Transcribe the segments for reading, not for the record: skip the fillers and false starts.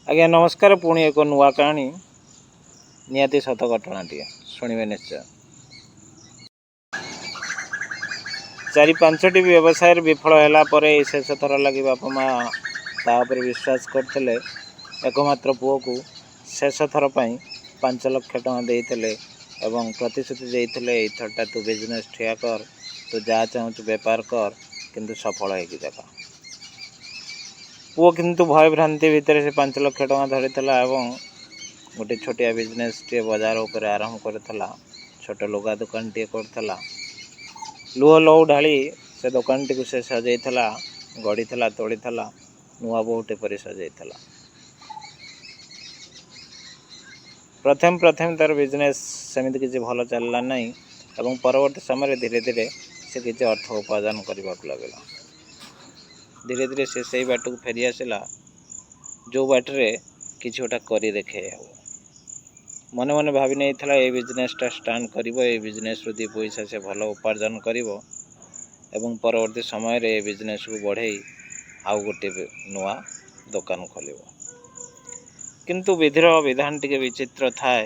ଆଜ୍ଞା ନମସ୍କାର। ପୁଣି ଏକ ନୂଆ କାହାଣୀ, ନିହାତି ସତ ଘଟଣାଟିଏ ଶୁଣିବେ ନିଶ୍ଚୟ। ଚାରି ପାଞ୍ଚଟି ବ୍ୟବସାୟରେ ବିଫଳ ହେଲା ପରେ ଏଇ ଶେଷ ଥର ଲାଗି ବାପା ମା ତା ଉପରେ ବିଶ୍ୱାସ କରିଥିଲେ। ଏକମାତ୍ର ପୁଅକୁ ଶେଷ ଥର ପାଇଁ 5 ଲକ୍ଷ ଟଙ୍କା ଦେଇଥିଲେ ଏବଂ ପ୍ରତିଶ୍ରୁତି ଦେଇଥିଲେ, ଏଇଥରଟା ତୁ ବିଜନେସ୍ ଠିଆ କର, ତୁ ଯାହା ଚାହୁଁଛୁ ବେପାର କର, କିନ୍ତୁ ସଫଳ ହେଇକି ଦେଖା। ପୁଅ କିନ୍ତୁ ଭୟଭ୍ରାନ୍ତି ଭିତରେ ସେ 5 ଲକ୍ଷ ଟଙ୍କା ଧରିଥିଲା ଏବଂ ଗୋଟେ ଛୋଟିଆ ବିଜନେସ୍ଟିଏ ବଜାର ଉପରେ ଆରମ୍ଭ କରିଥିଲା। ଛୋଟ ଲୁଗା ଦୋକାନଟିଏ କରିଥିଲା। ଲୁହ ଲହୁ ଢାଳି ସେ ଦୋକାନଟିକୁ ସେ ସଜେଇଥିଲା, ଗଢ଼ିଥିଲା, ତୋଳିଥିଲା, ନୂଆ ବୋହୂଟେ ପରି ସଜେଇଥିଲା। ପ୍ରଥମେ ପ୍ରଥମେ ତା'ର ବିଜନେସ୍ ସେମିତି କିଛି ଭଲ ଚାଲିଲା ନାହିଁ ଏବଂ ପରବର୍ତ୍ତୀ ସମୟରେ ଧୀରେ ଧୀରେ ସେ କିଛି ଅର୍ଥ ଉପାର୍ଜନ କରିବାକୁ ଲାଗିଲା। ଧୀରେ ଧୀରେ ସେ ସେଇ ବାଟକୁ ଫେରିଆସିଲା ଯେଉଁ ବାଟରେ କିଛି ଗୋଟେ କରି ଦେଖେଇ ହେବ। ମନେ ମନେ ଭାବି ନେଇଥିଲା ଏଇ ବିଜନେସ୍ଟା ଷ୍ଟାଣ୍ଡ କରିବ, ଏଇ ବିଜନେସ୍ରୁ 2 ପଇସା ସେ ଭଲ ଉପାର୍ଜନ କରିବ ଏବଂ ପରବର୍ତ୍ତୀ ସମୟରେ ଏ ବିଜନେସ୍କୁ ବଢ଼େଇ ଆଉ ଗୋଟିଏ ନୂଆ ଦୋକାନ ଖୋଲିବ। କିନ୍ତୁ ବିଧିର ବିଧାନ ଟିକେ ବିଚିତ୍ର ଥାଏ,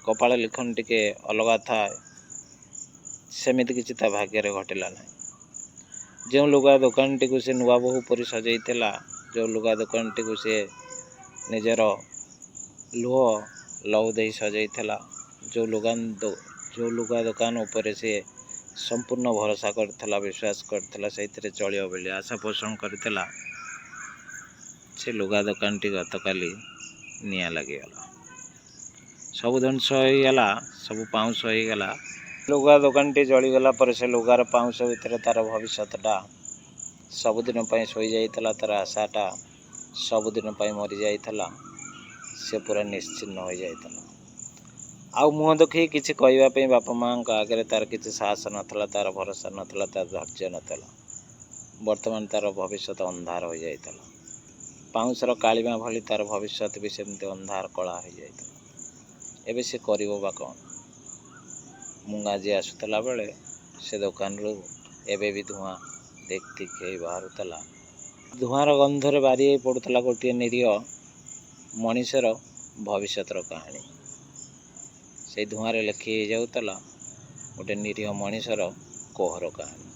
କପାଳ ଲିଖନ ଟିକେ ଅଲଗା ଥାଏ। ସେମିତି କିଛି ତା ଭାଗ୍ୟରେ ଘଟିଲା ନାହିଁ। ଯେଉଁ ଲୁଗା ଦୋକାନଟିକୁ ସେ ନୂଆ ବୋହୂ ପରି ସଜେଇଥିଲା, ଯେଉଁ ଲୁଗା ଦୋକାନଟିକୁ ସେ ନିଜର ଲୁହ ଲହୁ ଦେଇ ସଜେଇଥିଲା, ଯେଉଁ ଲୁଗା ଦୋକାନ ଉପରେ ସେ ସମ୍ପୂର୍ଣ୍ଣ ଭରସା କରିଥିଲା, ବିଶ୍ୱାସ କରିଥିଲା, ସେଇଥିରେ ଚଳିବ ବୋଲି ଆଶା ପୋଷଣ କରିଥିଲା, ସେ ଲୁଗା ଦୋକାନଟି ଗତକାଲି ନିଆଁ ଲାଗିଗଲା। ସବୁ ଧ୍ୱଂସ ହେଇଗଲା, ସବୁ ପାଉଁଶ ହେଇଗଲା। ଲୁଗା ଦୋକାନଟି ଜଳିଗଲା ପରେ ସେ ଲୁଗାର ପାଉଁଶ ଭିତରେ ତା'ର ଭବିଷ୍ୟତଟା ସବୁଦିନ ପାଇଁ ଶୋଇଯାଇଥିଲା, ତା'ର ଆଶାଟା ସବୁଦିନ ପାଇଁ ମରିଯାଇଥିଲା, ସେ ପୁରା ନିଶ୍ଚିହ୍ନ ହୋଇଯାଇଥିଲା। ଆଉ ମୁହଁ ଦେଖେଇ କିଛି କହିବା ପାଇଁ ବାପା ମାଆଙ୍କ ଆଗରେ ତା'ର କିଛି ସାହସ ନଥିଲା, ତା'ର ଭରସା ନଥିଲା, ତା'ର ଧୈର୍ଯ୍ୟ ନଥିଲା। ବର୍ତ୍ତମାନ ତା'ର ଭବିଷ୍ୟତ ଅନ୍ଧାର ହୋଇଯାଇଥିଲା। ପାଉଁଶର କାଳିମା ଭଳି ତା'ର ଭବିଷ୍ୟତ ବି ସେମିତି ଅନ୍ଧାର କଳା ହୋଇଯାଇଥିଲା। ଏବେ ସେ କରିବ ବା କ'ଣ? ମୁଁ ଆଜି ଆସୁଥିଲା ବେଳେ ସେ ଦୋକାନରୁ ଏବେ ବି ଧୂଆଁ ଧିକ୍ ଧିକ୍ ହେଇ ବାହାରୁଥିଲା। ଧୂଆଁର ଗନ୍ଧରେ ବାରି ହେଇ ପଡ଼ୁଥିଲା ଗୋଟିଏ ନିରୀହ ମଣିଷର ଭବିଷ୍ୟତର କାହାଣୀ। ସେଇ ଧୂଆଁରେ ଲେଖି ହେଇଯାଉଥିଲା ଗୋଟେ ନିରୀହ ମଣିଷର କୋହର କାହାଣୀ।